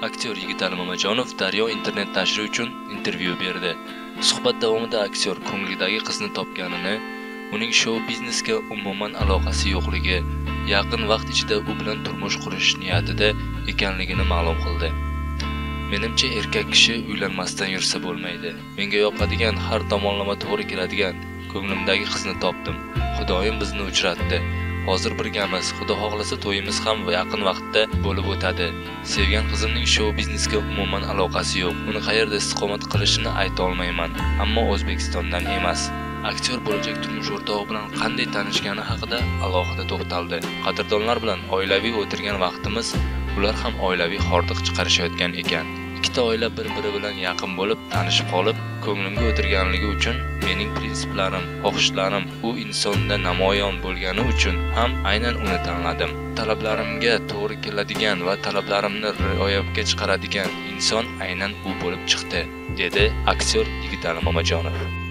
Aktyor Yigitali Mamajonov Daryo internet nashri uchun intervyu berdi. Suhbat davomida aktyor ko'nglidagi qizni topganini, uning shou biznesga umuman aloqasi yo'qligi, yaqin vaqt ichida u bilan turmush qurish niyatida ekanligini ma'lum qildi. Menimcha, erkak kishi uylanmasdan yursa bo'lmaydi. Menga yoqadigan, har tomonlama to'g'ri keladigan ko'nglimdagi qizni topdim. Xudoyim bizni uchratdi. Hozir birgamiz. Xudo xohlasa to'yimiz ham yaqin vaqtda bo'lib o'tadi. Sevgan qizimning shou biznesga umuman aloqasi yo'q. Uni qayerda istiqomat qilishini ayta olmayman, ammo O'zbekistondan emas. Aktyor bo'lajak turmush o'rtog'i bilan qanday tanishgani haqida alohida to'xtaldi. Qadrdonlar bilan oilaviy o'tirgan vaqtimiz, ular ham oilaviy hordiq chiqarishayotgan ekan. Ikkita oila bir-biri bilan yaqin bo'lib, tanishib qolib, ko'nglimga o'tirganligi uchun mening prinsiplarim, xohishlarim u insonda namoyon bo'lgani uchun ham aynan uni tanladim. Talablarimga to'g'ri keladigan va talablarimni ro'yobga chiqaradigan inson aynan u bo'lib chiqdi, dedi aktyor Yigitali Mamajonov.